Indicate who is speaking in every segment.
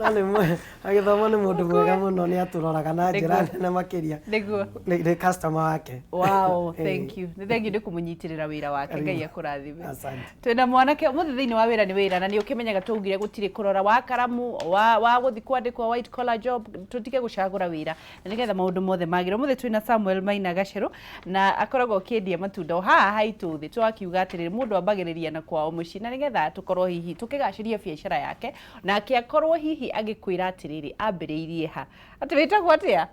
Speaker 1: No nĩ agĩthomo nĩ mũndũ mwega mũno, nĩ atũroraga na njĩra nene makĩria.
Speaker 2: Nĩguo.
Speaker 1: Nĩ customer wake.
Speaker 2: Wow, thank you. Nĩ thank you nĩ kũmũnyitĩrĩra wĩra wake. Ngai akũrathime.
Speaker 1: Asante.
Speaker 2: Twĩna mwanake ũmũthĩ thĩinĩ wa Wĩra nĩ Wĩra, na nĩ ũkĩmenyaga twaugire gũtirĩ kũrora wa karamu wa gũthiĩ kwandĩkwo white collar job, tũtige gũcagũra wĩra na nĩgetha maũndũ mothe magĩre. Ũmũthĩ twĩna Samuel Maina Gacerũ, na akoragwo akĩendia matunda o haha haitũ thĩ. Twakiuga atĩrĩrĩ, mũndũ ambagĩrĩria na kwao mũciĩ, na nĩgetha tũkorwo hihi tũkĩgacĩria biacara yake, nake akorwo hihi agĩkwĩra atĩrĩrĩ, ambĩrĩirie ha, atĩ wĩtagwo atĩa?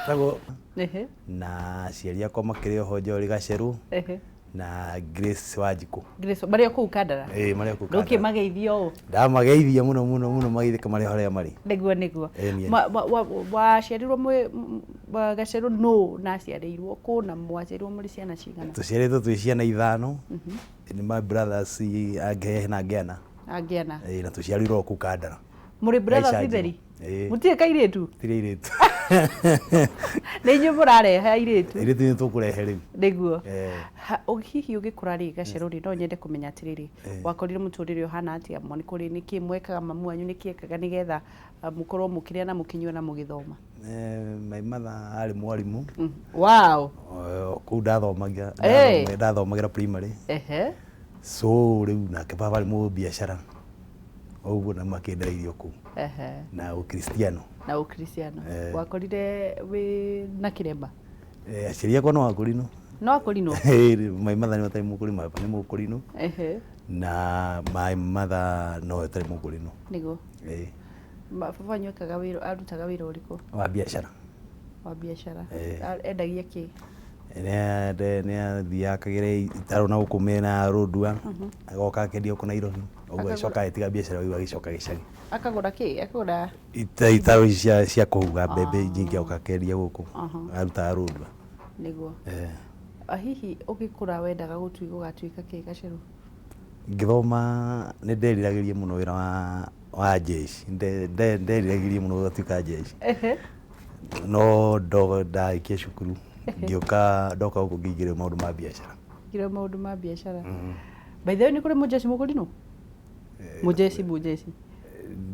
Speaker 3: Tagwo na aciari akwa makĩrĩ oho Njori Gacerũ na Grace Wanjikũ.
Speaker 2: Grace, marĩ o kũu Kandara?
Speaker 3: Ĩĩ, marĩ o kũu Kandara.
Speaker 2: Ndũkĩmageithio ũũ?
Speaker 3: Ndamageithia mũno mũno mũno, mageithĩka marĩ o harĩa marĩ.
Speaker 2: Nĩguo.
Speaker 3: Ĩĩ, niĩ.
Speaker 2: Waciarirwo mwĩ Gacerũ nũ, na aciarĩirwo kũ, na mwaciarirwo mũrĩ ciana cigana?
Speaker 3: Tũciarĩtwo twĩ ciana ithano, nĩ my brothers angĩ hena angĩ ana.
Speaker 2: Angĩ ana.
Speaker 3: Ĩĩ, na tũciarĩirwo o kũu Kandara.
Speaker 2: Mũrĩ brothers
Speaker 3: Gaicanjũ.
Speaker 2: itheri?
Speaker 3: Ĩĩ.
Speaker 2: Mũtirĩ kairĩtu?
Speaker 3: Tirĩ airĩtu.
Speaker 2: Nĩ inyuĩ mũrarehe airĩtu?
Speaker 3: Airĩtu nĩ tũkũrehe rĩu.
Speaker 2: Nĩguo.
Speaker 3: Eh.
Speaker 2: Hihi ũgĩkũra rĩ, Gacerũ rĩ, no nyende kũmenya atĩrĩrĩ, wakorire mũtũrĩre ũhana atĩa? Nĩ kũrĩ nĩkĩ mwekaga, mamu wanyu nĩkĩ ekaga nĩgetha mũkorwo mũkĩrĩa na mũkĩnyua na mũgĩthoma?
Speaker 3: My mother arĩ mwarimũ.
Speaker 2: Wow.
Speaker 3: Kũu ndathomagira, ndathomagĩra primary. So rĩu nake baba arĩ mũbiacara. Ũguo na makĩendera irio kũu. Na ũkristiano.
Speaker 2: Na ũkristiano. Wakorire wĩ na kĩremba?
Speaker 3: Aciari akwa no akũrinũ.
Speaker 2: No akũrinũ?
Speaker 3: My mother nĩ ũtarĩ mũkũrinũ, baba nĩ mũkũrinũ. Na my mother no ũtarĩ mũkũrinũ.
Speaker 2: Nĩguo. Baba wanyu ekaga wĩra, arutaga wĩra ũrĩkũ?
Speaker 3: Wa biacara.
Speaker 2: Wa biacara. Endagia kĩ?
Speaker 3: Nĩ athiaga akagĩra itarũ na gũkũ mĩena ya Rũndua, agoka akendia gũkũ Nairobi, ũguo agĩcoka agĩtiga biacara rĩu agĩcoka gĩcagi.
Speaker 2: Akagũra kĩ? Akagũra
Speaker 3: Itarũ ici cia kũhuha mbembe nyingĩ agoka akendia gũkũ, arutaga Rũndua.
Speaker 2: Nĩguo. Hihi ũgĩkũra wendaga gũgatuĩka kĩ, Gacerũ?
Speaker 3: Ngĩthoma nĩ nderiragĩria mũno wĩra wa jeshi, nderiragĩria mũno gũgatuĩka jeshi. No ndarĩkia cukuru ngĩũka, ndoka gũkũ ngĩingĩra maũndũ ma biacara.
Speaker 2: Ngĩingĩra maũndũ ma biacara. By the way, nĩ kũrĩ mũjeshi mũkũrinũ? Mũjeshi, mũjeshi.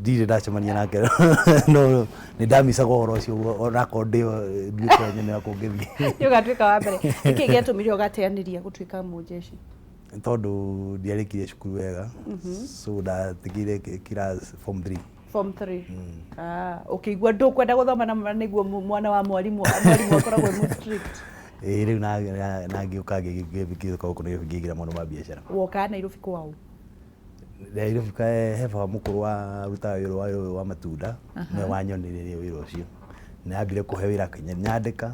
Speaker 3: Ndirĩ ndacemania nake, no nĩ ndamicaga ũhoro ũcio ũguo, onakorwo ndĩ nduĩke nyone kũngĩthiĩ.
Speaker 2: Nĩ ũgatuĩka wa mbere. Nĩkĩ gĩatũmire ũgateanĩria gũtuĩka mũjeshi?
Speaker 3: Tondũ ndiarĩkirie cukuru wega, so ndatigire class form 3.
Speaker 2: Form 3. Ah, ũkĩigua ndũkwenda gũthoma na nĩguo mwana wa mwarimũ, mwarimũ akoragwo e strict.
Speaker 3: Ĩĩ, rĩu na ngĩũka ngĩũka gũkũ Nairobi ngĩingĩra maũndũ ma biacara.
Speaker 2: Wokaga Nairobi kwaũ?
Speaker 3: Nairobi he baba mũkũrũ warutaga wĩra wa matunda, nĩwe wanyonirie wĩra ũcio. Nĩ ambire kũhe wĩra akĩnyandĩka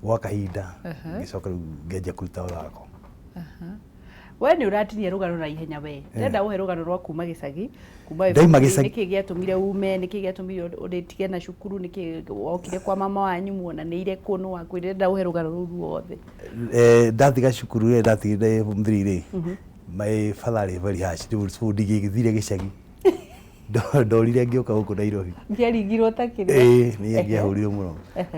Speaker 3: gwa kahinda, ngĩcoka rĩu ngĩanjia kũruta wĩra wakwa.
Speaker 2: We nĩ ũratinia rũgano na ihenya we. Ndĩrenda ũhe rũgano rwa kuma gĩcagi, kuma wĩ
Speaker 3: Ndauma
Speaker 2: bũrũri,
Speaker 3: gĩcagi.
Speaker 2: nĩkĩ gĩatũmire ume, nĩkĩ gĩatũmire ũrĩtige na cukuru, nĩkĩ wokire kwa mama wanyu, muonanĩire kũ, nũ wakwĩrire, ndĩrenda ũhe rũgano rũu ruothe.
Speaker 3: Ndatiga cukuru rĩ, ndatigire form 3 rĩ, my father arĩ very harsh, rĩu so ndingĩgĩthire gĩcagi. Ndorire ngĩũka gũkũ Nairobi.
Speaker 2: Ngĩaringirwo ta kĩrĩa.
Speaker 3: Ĩĩ, nĩ ngĩahũrirwo mũno.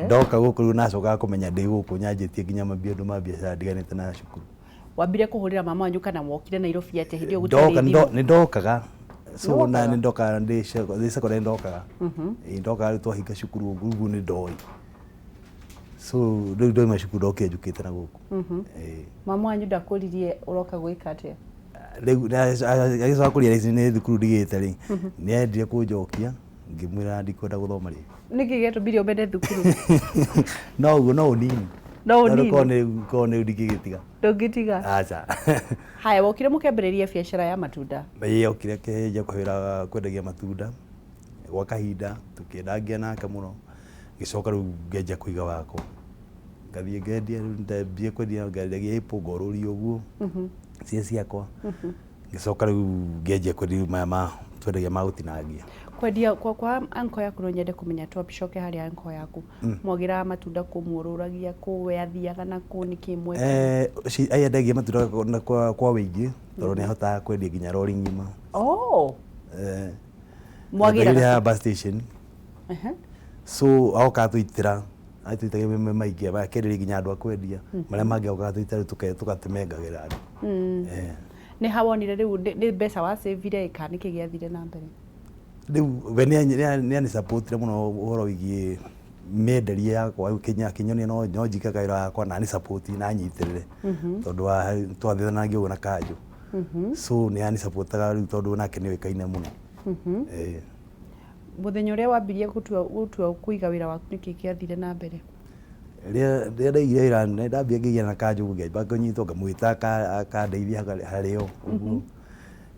Speaker 3: Ndoka gũkũ rĩu nacokaga kũmenya ndĩ gũkũ nyanjĩtie nginya maũndũ ma biacara ndiganĩte na cukuru.
Speaker 2: Wambire kũhũrĩra mama wanyu kana wokire Nairobi atĩa hĩndĩ ĩyo gũtiarĩ
Speaker 3: Ndoka
Speaker 2: thimũ?
Speaker 3: nĩ ndokaga. So na
Speaker 2: Nĩwokaga?
Speaker 3: nĩ ndokaga ndĩ secondary ndokaga. Ĩĩ, ndokaga rĩu twahinga cukuru ũguo ũguo nĩ ndoĩ. So rĩu ndoima cukuru ndokire njũkĩte na gũkũ. Ĩĩ.
Speaker 2: Mama wanyu ndakũririe ũroka gwĩka atĩa?
Speaker 3: Rĩu agĩcoka kũria nĩ thukuru ndigĩte rĩ, nĩ endire kũnjokia, ngĩmwĩra ndikwenda gũthoma rĩngĩ.
Speaker 2: Nĩkĩ gĩatũmire ũmene thukuru?
Speaker 3: No ũguo, no ũnini.
Speaker 2: No ũnini?
Speaker 3: Korwo nĩ rĩu ndingĩgĩtiga.
Speaker 2: Ndũngĩtiga?
Speaker 3: Aca.
Speaker 2: Haya, wokire mũkĩambĩrĩria biacara ya matunda?
Speaker 3: Ĩĩ, okire akĩnjia kũhĩra kwendagia matunda gwa kahinda, tũkĩendangia nake mũno, ngĩcoka rĩu ngĩanjia kũiga wakwa. Ngathiĩ ngendia, rĩu ndambia kwendia ngendagia apple ngorũria ũguo ciĩ ciakwa, ngĩcoka rĩu ngĩanjia kwendia maya ma twendagia ma gũtinangia.
Speaker 2: Kwendia kwa uncle yaku no nyende kũmenya, twacoke harĩa uncle yaku, mwagĩraga matunda kũ, muorũragia kũ, we athiaga na kũ, nĩkĩ mwekaga?
Speaker 3: Endagia matunda kwa wĩingĩ tondũ nĩ ahotaga kwendia nginya rori ng'ima.
Speaker 2: Oh. Mwagĩraga
Speaker 3: kũ? Bus station. So agoka atũitĩra, atũitagĩra me maingĩ, akenderia nginya andũ a kwendia, marĩa mangĩ agoka atũitĩra rĩu tũgatemengagĩra andũ.
Speaker 2: Nĩ ha wonire rĩu nĩ mbeca wa save ire kana nĩkĩ gĩathire na mbere?
Speaker 3: Rĩu we nĩ anisapotire mũno ũhoro wĩgiĩ mĩenderie yakwa, rĩu akĩnyonia no njike kawĩra gakwa na anisupport na anyitĩrĩre, tondũ wa twathithanagia ũguo na kanjũ, so nĩ anisupportaga rĩu tondũ nake nĩ oĩkaine mũno. Eh.
Speaker 2: Mũthenya ũrĩa wambirie gũtua kũiga wĩra waku, nĩkĩ kĩathire na mbere?
Speaker 3: Rĩrĩa ndaigire wĩra, nĩ ndambia ngĩgĩa na kanjũ, ngĩamba kũnyitwo, ngamwĩta akandeithia harĩo ũguo.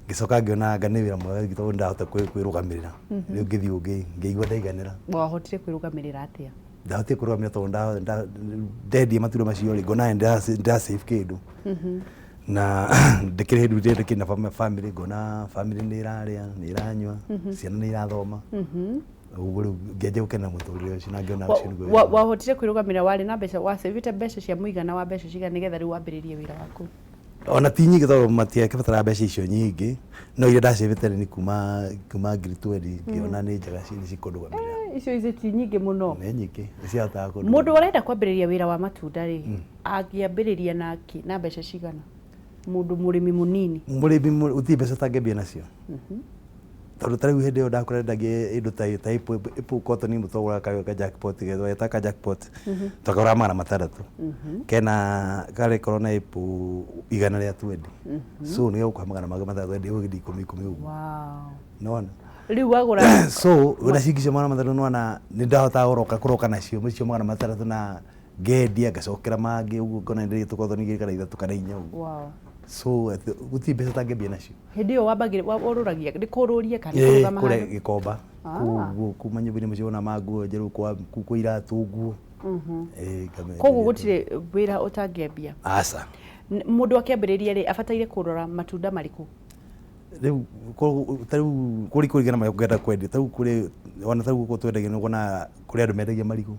Speaker 3: Ngĩcoka ngĩona anga nĩ wĩra mwega tondũ ndahota kwĩrũgamĩrĩra. Rĩu ngĩthiĩ ngĩigua ndaiganĩra.
Speaker 2: Wahotire kwĩrũgamĩrĩra atĩa?
Speaker 3: Ndahotire kũrũgamĩrĩra tondũ ndendia matunda macio rĩ, ngona ndĩra save kĩndũ na ndĩkĩrĩ hĩndĩ ndĩkĩrĩ na family, ngona family nĩ ĩrarĩa, nĩ ĩranyua, ciana nĩ irathoma ũguo. Rĩu ngĩanjia gũkenera mũtũrĩre ũcio na ngĩona ũcio nĩguo wĩra mwega.
Speaker 2: Wahotire kwĩrũgamĩrĩra, warĩ na mbeca, wacĩvĩte mbeca cia mũigana wa mbeca cigana nĩgetha rĩu wambĩrĩrie wĩra waku?
Speaker 3: Ona ti nyingĩ tondũ matiakĩbatara mbeca icio nyingĩ, no iria ndacĩvĩte nĩ kuma 20,000, ngĩona nĩ njega, nĩ cikũndũgamĩrĩra.
Speaker 2: Icio ici ti nyingĩ mũno.
Speaker 3: Nĩ nyingĩ, nĩ ciahotaga kũndũgamĩrĩra.
Speaker 2: Mũndũ ũrenda kwambĩrĩria wĩra wa matunda rĩ, angĩambĩrĩria na kĩ, na mbeca cigana, mũndũ mũrĩmi mũnini?
Speaker 3: Mũrĩmi gũtirĩ mbeca ũtangĩambia nacio, tondũ ta rĩu hĩndĩ ĩyo ndakora ndendagia indo ta apple cotton imwe, twagũraga ka jackpot, getha ka jackpot twakagũraga 600, kena karĩ korwo na apple 120, so nĩ gũkũhe magana mangĩ matandatũ, endia ũgĩthi ikũmi ikũmi ũguo. Nĩwona?
Speaker 2: Rĩu wagũra
Speaker 3: So wĩna ciringi icio 600, nĩwona nĩ ndahotaga kũroka nacio icio 600 na ngendia, ngacokera mangĩ ũguo, ngona nĩ tũkothoni igĩrĩ kana ithatũ kana inya ũguo. So gũtirĩ mbeca ũtangĩambia nacio.
Speaker 2: Hĩndĩ ĩyo wambagĩrĩria ũrũragia nĩ kũrũria kana
Speaker 3: Ĩĩ,
Speaker 2: kũrũgama
Speaker 3: kũrĩa
Speaker 2: handũ?
Speaker 3: Gĩkomba. Kũu kuma nyũmba-inĩ mũciĩ wona ma nguo njerũ, kwa iratũ ũguo. Ĩĩ, ngamenderia.
Speaker 2: Koguo gũtirĩ wĩra ũtangĩambia?
Speaker 3: Aca.
Speaker 2: Mũndũ akĩambĩrĩria rĩ, abataire kũrora matunda marĩkũ?
Speaker 3: Rĩu ta rĩu kũrĩ kũringana marĩa ũngĩenda kwendia. Ta rĩu kũrĩ ona ta rĩu gũkũ twendagia, nĩ ũkuona kũrĩ andũ mendagia marigũ.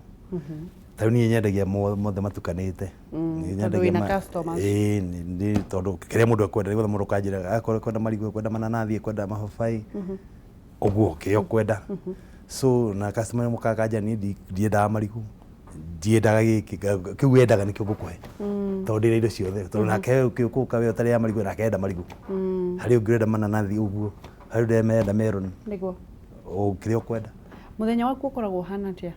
Speaker 3: Ta rĩu niĩ nyendagia mothe matukanĩte. Niĩ
Speaker 2: Tondũ
Speaker 3: nyendagia
Speaker 2: wĩna customers.
Speaker 3: Ĩĩ, nĩ tondũ kĩrĩa mũndũ ekwenda, nĩgetha mũndũ akanjĩra akorwo ekwenda marigũ, ekwenda mananathi, ekwenda mababaĩ, ũguo kĩrĩa ũkwenda. So na customer nĩ mokaga akanjĩra, niĩ ndiendaga marigũ, ndiendaga gĩkĩ, kĩu wendaga nĩkĩo ngũkũhe, tondũ ndĩna indo ciothe, tondũ nake ũkũka we ũtarĩaga marigũ, nake enda marigũ, harĩ ũngĩ ũrenda mananathi ũguo, harĩ ũrĩa menda melon. O kĩrĩa ũkwenda.
Speaker 2: Mũthenya waku ũkoragwo ũhana atĩa?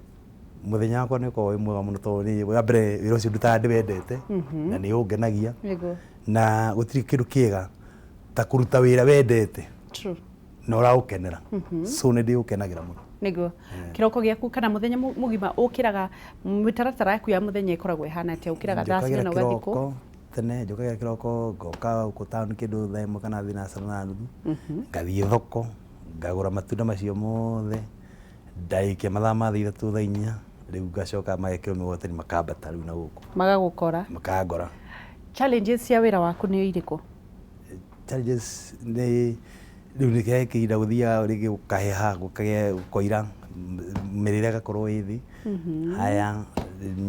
Speaker 3: Mũthenya wakwa nĩ ũkoragwo wĩ mwega mũno, tondũ nĩ wa mbere wĩra ũcio ndutaga ndĩwendete na nĩ ũngenagia. Na gũtirĩ kĩndũ kĩega ta kũruta wĩra wendete na ũraũkenera, so nĩ ndĩũkenagĩra mũno.
Speaker 2: Nĩguo. Kĩroko gĩaku kana mũthenya mũgima ũkĩraga, mĩtaratara yaku ya mũthenya ĩkoragwo ĩhana atĩa? Ũkĩraga thaa
Speaker 3: Njũkagĩra
Speaker 2: cigana, ũgathiĩ kũ?
Speaker 3: kĩroko tene, njũkagĩra kĩroko ngoka gũkũ taũni kĩndũ thaa 1 kana 6:30, ngathiĩ thoko ngagũra matunda macio mothe. Ndarĩkia mathaa ma thaa 3, thaa 4, rĩu ngacoka magekĩrwo mĩgogoteni, makambata rĩu na gũkũ.
Speaker 2: Magagũkora.
Speaker 3: Makangora.
Speaker 2: Challenges cia wĩra waku nĩ irĩkũ?
Speaker 3: Challenges nĩ rĩu nĩ he kĩhinda gũthiaga rĩngĩ gũkaheha, gũkagĩa gũkoira, mĩrĩre ĩgakorwo ĩ thĩ. Haya,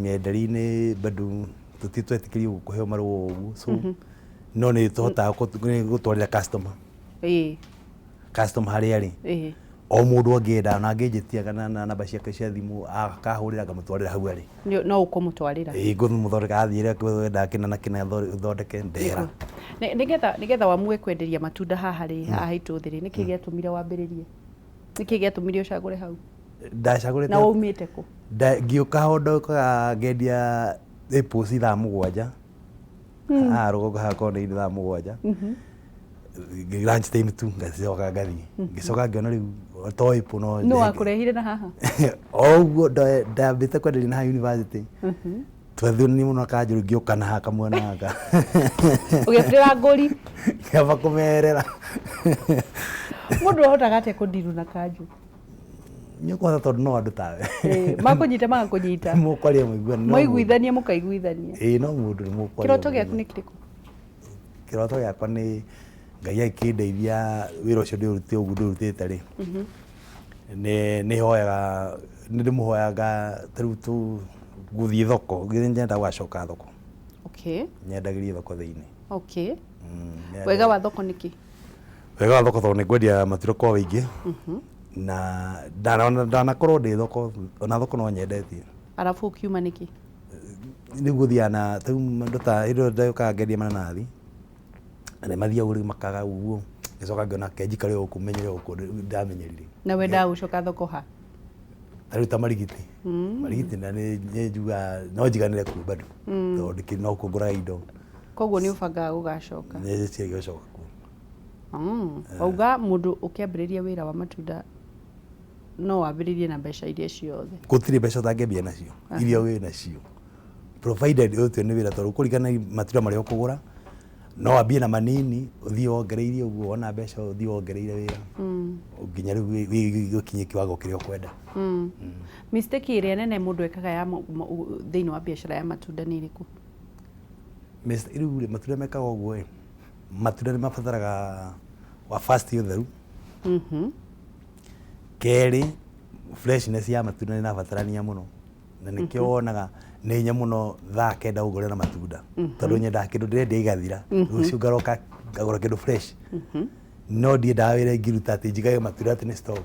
Speaker 3: mĩenderie-inĩ bado tũtirĩ twetĩkĩrio kũheo marũa ũguo, so no nĩ tũhotaga gũtwarĩra customer, customer harĩa arĩ. O mũndũ angĩenda na angĩnjĩtia kana na namba ciake cia thimũ, akahũrĩra, ngamũtwarĩra hau arĩ.
Speaker 2: No ũkũmũtwarĩra?
Speaker 3: Ĩĩ, ngũmũthondeka athiĩ ĩrĩa kĩna na kĩna thondeke ndehera.
Speaker 2: Nĩgetha wamue kwenderia matunda haha rĩ, haha itũthĩ rĩ, nĩkĩ gĩatũmire wambĩrĩrie, nĩkĩ gĩatũmire ũcagũre hau?
Speaker 3: Ndacagũrĩte
Speaker 2: Na waumĩte kũ?
Speaker 3: Ngĩũka ho ndokaga ngendia apples thaa 7 haha rũgongo, haha kona-inĩ, thaa 7 lunch time tu, ngacoka ngathiĩ, ngĩcoka ngĩona rĩu to apple no
Speaker 2: Nũ wakũrehire na haha?
Speaker 3: O ũguo ndambĩte kwenderia na haha university, twathurania mũno kanjũ, ngĩũka na haha kamwena gaka.
Speaker 2: Ũgĩetera ngũri.
Speaker 3: Ngĩamba kũmerera.
Speaker 2: Mũndũ ahotaga atĩa kũndiru na kanjũ?
Speaker 3: Nĩ ũkũhota tondũ no andũ tawe.
Speaker 2: Makũnyita magakũnyita.
Speaker 3: Mũkwaria mũiguane no mũndũ.
Speaker 2: Mwaiguithania mũkaiguithania.
Speaker 3: Ĩĩ, no mũndũ nĩ mũkwaria
Speaker 2: Kĩroto gĩaku
Speaker 3: mũiguane.
Speaker 2: nĩ kĩrĩkũ?
Speaker 3: Kĩroto gĩakwa nĩ Ngai agĩkĩndeithia wĩra ũcio ndĩũrutĩte ũguo ndĩũrutĩte rĩ, nĩ hoyaga, nĩ ndĩmũhoyaga ta rĩu tu gũthiĩ thoko, nyenda gũgacoka thoko. Nyendagĩrie thoko thĩinĩ.
Speaker 2: Wega wa thoko nĩ kĩ?
Speaker 3: Wega wa thoko tondũ nĩ ngwendia matunda kwa ũingĩ na ndanakorwo ndĩ thoko, ona thoko no nyendetie.
Speaker 2: Arabu ũkiuma nĩkĩ?
Speaker 3: Rĩu gũthiaga na ta rĩu andũ ta hĩndĩ ĩyo ndokaga ngendia mananathi, na nĩ mathiaga rĩu makaga ũguo. Ngĩcoka ngĩona kenjikare gũkũ menyere gũkũ ndamenyerire.
Speaker 2: Na wendaga gũcoka thoko ha?
Speaker 3: Ta rĩu ta Marigiti. Marigiti na nĩ njugaga no njiganĩre kuo bado, tondũ ndĩkĩrĩ no kuo ngũraga indo.
Speaker 2: Koguo nĩ ũbangaga gũgacoka?
Speaker 3: Nĩ ciagĩcoka kuo.
Speaker 2: Wauga mũndũ ũkĩambĩrĩria wĩra wa matunda no wambĩrĩrie na mbeca iria ciothe?
Speaker 3: Gũtirĩ mbeca ũtangĩambia nacio iria wĩ nacio, provided ũtue nĩ wĩra, tondũ kũringana na matunda marĩa ũkũgũra, no wambie na manini, ũthiĩ wongereirie ũguo wona mbeca, ũthiĩ wongereire wĩra nginya rĩu ũkinye kiwango kĩrĩa ũkwenda.
Speaker 2: Mistake ĩrĩa nene mũndũ ekaga ya thĩinĩ wa biacara ya matunda nĩ ĩrĩkũ?
Speaker 3: Rĩu rĩ, matunda mekaga ũguo ĩ, matunda nĩ mabataraga wa first ũtheru, kerĩ freshness ya matunda nĩ ĩrabatarania mũno, na nĩkĩo wonaga nĩ hinya mũno thaa 9 ũngore na matunda, tondũ nyendaga kĩndũ ndĩrendia igathira, rũciũ ngaroka ngagũra kĩndũ fresh. No ndiendaga wĩra ingĩruta atĩ njigage matunda atĩ nĩ stock.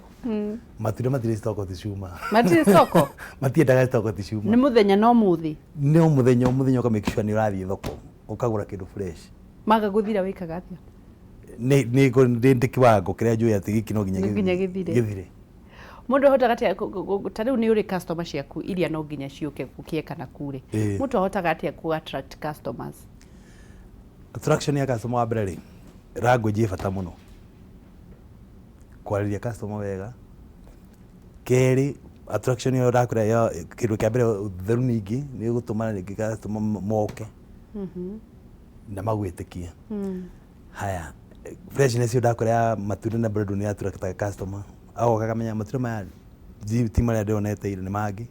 Speaker 3: Matunda matirĩ stock, ti cuma.
Speaker 2: Matirĩ soko?
Speaker 3: Matiendaga stock, ti cuma.
Speaker 2: Nĩ mũthenya no mũthĩ?
Speaker 3: Nĩ o mũthenya, o mũthenya ũka make sure nĩ ũrathiĩ thoko ũkagũra kĩndũ fresh.
Speaker 2: Maga gũthira wĩkaga atĩa?
Speaker 3: Nĩ ndĩ kiwango kĩrĩa njũĩ atĩ gĩkĩ no nginya
Speaker 2: No nginya gĩthire.
Speaker 3: Gĩthire.
Speaker 2: Mũndũ ahotaga atĩa ta rĩu nĩ ũrĩ customer ciaku iria no nginya ciũke gũkĩe kana kure?
Speaker 3: Ĩĩ.
Speaker 2: Mũndũ ahotaga atĩa ku attract customers?
Speaker 3: Attraction ya customer, wa mbere rĩ, language ĩ bata mũno, kwarĩria customer wega. Kerĩ, attraction ĩyo ndakwĩra ya kĩndũ kĩa mbere, ũtheru, ningĩ nĩ ũgũtũma rĩngĩ customer moke na magwĩtĩkie. Haya, freshness ĩyo ndakwĩra ya matunda na bread nĩ attractaga customer, agoka akamenya matunda maya ti marĩa ndĩronete ira, nĩ mangĩ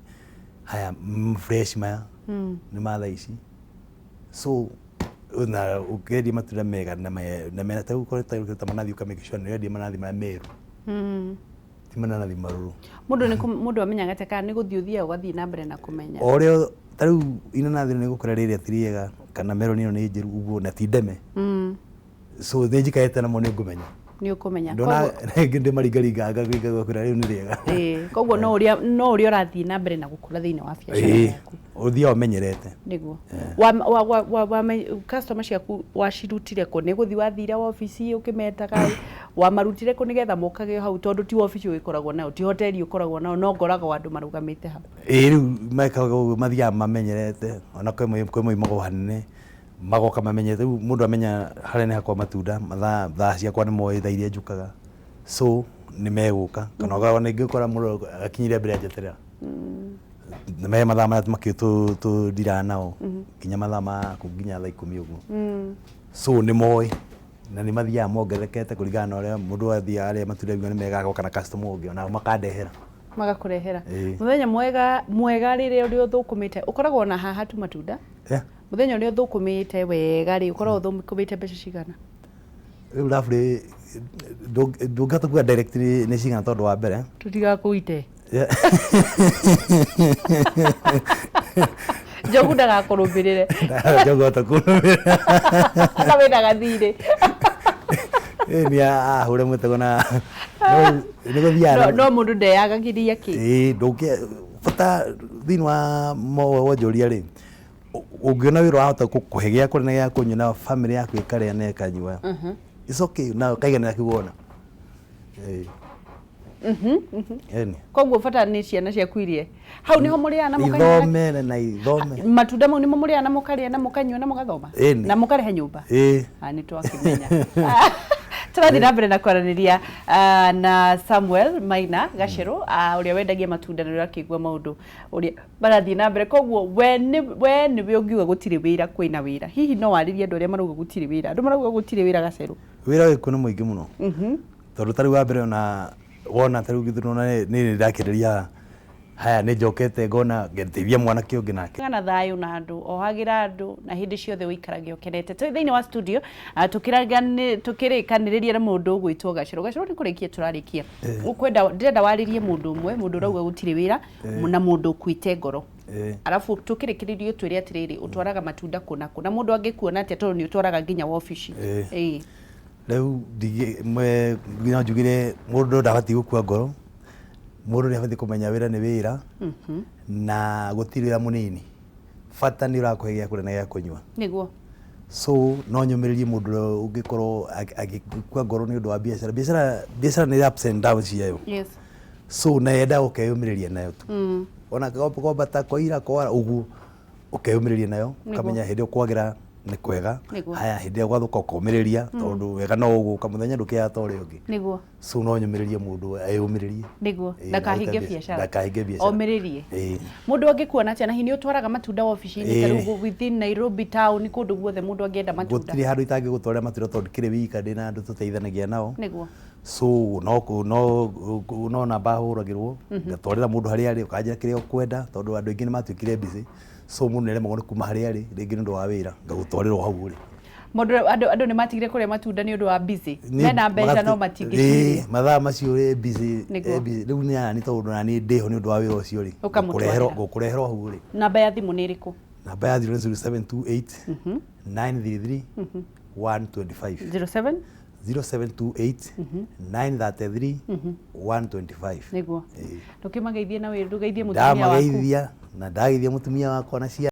Speaker 3: haya, fresh, maya nĩ ma thaa ici. So na ũkĩendia matunda mega na mena ta rĩu ta manathi, ũka make sure nĩ ũrendia manathi marĩa meru, ti mananathi marũrũ.
Speaker 2: Mũndũ nĩ mũndũ amenyaga atĩa kana nĩ gũthiĩ ũthiaga ũgathiĩ na mbere na kũmenya?
Speaker 3: O ũrĩa ta rĩu inanathi nĩ gũkora rĩrĩa ti rĩega, kana meroni ĩno nĩ njĩru ũguo na ti ndeme, so nĩ njikarĩte namo, nĩ ngũmenya.
Speaker 2: Nĩ ũkũmenya.
Speaker 3: Ndona rĩngĩ ndĩmaringaringaga ngakwĩra rĩu nĩ rĩega.
Speaker 2: Ĩĩ, koguo no ũrĩa ũrathiĩ na mbere na gũkũra thĩinĩ wa biacara yaku.
Speaker 3: Ũthiaga ũmenyerete.
Speaker 2: Nĩguo wa customer ciaku wacirutire kũ? Nĩ gũthiĩ wathire wabici ũkĩmetaga? Wamarutire kũ nĩgetha mokage hau? Tondũ ti wabici ũgĩkoragwo nayo, ti hoteli ũkoragwo nayo, no ngoragwo andũ marũgamĩte hau.
Speaker 3: Ĩĩ, rĩu mekaga ũguo, mathiaga mamenyerete, ona kwĩ moimagwo hanene, magoka mamenyerete. Rĩu mũndũ amenya harĩa nĩ hakwa matunda, mathaa thaa ciakwa nĩ moĩ thaa iria njũkaga, so nĩ megũka, kana ona ingĩkora mũndũ akinyire mbere anjeterera, nĩ me mathaa marĩa makĩ tũndiraga nao nginya mathaa ma kũ nginya thaa 10 ũguo, so nĩ moĩ na nĩ mathiaga mongererekete kũringana na ũrĩa mũndũ athiaga arĩa matunda aigua nĩ mega, agoka na customer ũngĩ, onao makandehera.
Speaker 2: Magakũrehera.
Speaker 3: Ĩĩ.
Speaker 2: Mũthenya mwega mwega rĩrĩa ũrĩa ũthũkũmĩte ũkoragwo na haha tu matunda, mũthenya ũrĩa ũthũkũmĩte wega rĩ, ũkoragwo ũthũkũmĩte mbeca cigana?
Speaker 3: Rĩu roughly ndũngĩhota kuga directly nĩ cigana, tondũ wa mbere
Speaker 2: Tũtigakũite. Njogu ndagakũrũmĩrĩre.
Speaker 3: Njogu kũrũmĩrĩra.
Speaker 2: Na wĩna gathirĩ.
Speaker 3: Nĩ ahũre mũtego na no nĩ gũthiaga.
Speaker 2: No mũndũ ndeyagagĩria kĩ.
Speaker 3: Ĩĩ, ndũngĩ bata thĩinĩ wa wonjoria rĩ, ũngĩona wĩra wahota gũkũhe gĩa kũrĩa na gĩa kũnyua na family yaku ĩkarĩa na ĩkanyua, it's okay, na ũkaiganĩra kĩu wona. Ĩĩ. Ĩni.
Speaker 2: Koguo bata nĩ ciana ciaku irie hau nĩho mũrĩaga na mũkanyua.
Speaker 3: Ithome na ithome.
Speaker 2: Matunda mau nĩmo mũrĩaga na mũkarĩa na mũkanyua na mũgathoma?
Speaker 3: Ĩni.
Speaker 2: Na mũkarehe nyũmba?
Speaker 3: Ĩĩ.
Speaker 2: Ah, nĩ twakĩmenya. Tũrathiĩ na mbere na kwaranĩria na Samuel Maina Gacerũ, ũrĩa wendagia matunda, na ũrakĩigua maũndũ ũrĩa marathiĩ na mbere. Koguo we nĩwe ũngiuga gũtirĩ wĩra, kwĩna wĩra? Hihi no warĩrie andũ arĩa marauga gũtirĩ wĩra? Andũ marauga gũtirĩ wĩra, Gacerũ.
Speaker 3: Wĩra wĩkuo nĩ mũingĩ mũno, tondũ ta rĩu wa mbere ona wona ta rĩu gĩthurano nĩ ndakĩrĩria haya, nĩ njokete ngona ngeteithia mwanake ũngĩ nake.
Speaker 2: Na thayũ na andũ, ohagĩra andũ, na hĩndĩ ciothe ũikarage ũkenete. Twĩ thĩinĩ wa studio, tũkĩrĩkanĩrĩria na mũndũ ũgwĩtwo Gacerũ. Gacerũ, nĩ kũrĩkia tũrarĩkia, ũkwenda ndĩrenda warĩrie mũndũ ũmwe, mũndũ ũrauga gũtirĩ wĩra na mũndũ ũkuĩte ngoro. Arabu tũkĩrĩkĩrĩrio twĩre atĩrĩrĩ, ũtwaraga matunda kũ na kũ, na mũndũ angĩkuona atĩa, tondũ nĩ ũtwaraga nginya wabici? Ĩĩ.
Speaker 3: Rĩu no njugire mũndũ ndabatiĩ gũkua ngoro. Mũndũ nĩ abatiĩ kũmenya wĩra nĩ wĩra na gũtirĩ wĩra mũnini, bata nĩ ũrakũhe gĩa kũrĩa na gĩa kũnyua. So no nyũmĩrĩrie mũndũ ũrĩa ũngĩkorwo agĩkua ngoro nĩ ũndũ wa biacara. Biacara nĩ ups and downs ciayo. So na yendaga ũkeyũmĩrĩria nayo tu. Ona kwambata kwaira kwara ũguo, ũkeyũmĩrĩria nayo. Ũkamenya hĩndĩ ĩyo kwagĩra nĩ kwega. Haya, hĩndĩ ĩyo gwathũka ũkomĩrĩria, tondũ wega no ũgũka, mũthenya ndũkĩaga ta ũrĩa ũngĩ. So no nyũmĩrĩrie mũndũ eyũmĩrĩrie.
Speaker 2: Nĩguo.
Speaker 3: Ĩĩ,
Speaker 2: Ndakahinge
Speaker 3: na
Speaker 2: biacara.
Speaker 3: Ndakahinge biacara.
Speaker 2: Omĩrĩrie.
Speaker 3: Ĩĩ.
Speaker 2: Mũndũ angĩkuona atĩa? Na hihi nĩ ũtwaraga matunda wabici-inĩ ta
Speaker 3: Ĩĩ.
Speaker 2: rĩu within Nairobi town, kũndũ guothe mũndũ angĩenda matunda?
Speaker 3: Gũtirĩ handũ itangĩgũtwarĩra matunda, tondũ ndikĩrĩ wika, ndĩna andũ tũteithanagia nao. So no namba hũragĩrwo, ngatwarĩra mũndũ harĩa arĩ, ũkanjĩra kĩrĩa ũkwenda, tondũ andũ aingĩ nĩ matuĩkire busy, so mũndũ nĩ aremagwo nĩ kuma harĩa arĩ rĩngĩ nĩ ũndũ wa wĩra, ngagũtwarĩra o hau ũrĩ.
Speaker 2: Mũndũ andũ nĩ matigire kũrĩa matunda nĩ ũndũ wa busy, mena mbeca no matingĩkinyia.
Speaker 3: Ĩĩ, mathaa macio ĩ busy.
Speaker 2: Nĩguo.
Speaker 3: Ĩ busy. Rĩu nĩ nani, tondũ nani ndĩho nĩ ũndũ wa wĩra ũcio rĩ,
Speaker 2: Ũkamũtwarĩra.
Speaker 3: ngũkũrehera o hau ũrĩ.
Speaker 2: Namba ya thimũ nĩ ĩrĩkũ?
Speaker 3: Namba ya thimũ nĩ 0728 933 125.
Speaker 2: 07
Speaker 3: 0728 933 125.
Speaker 2: Nĩguo.
Speaker 3: Ĩĩ.
Speaker 2: Ndũkĩmageithie na wĩra, ndũgeithie mũtumia waku.
Speaker 3: Ndamageithia na ndageithia mũtumia wakwa na ciana.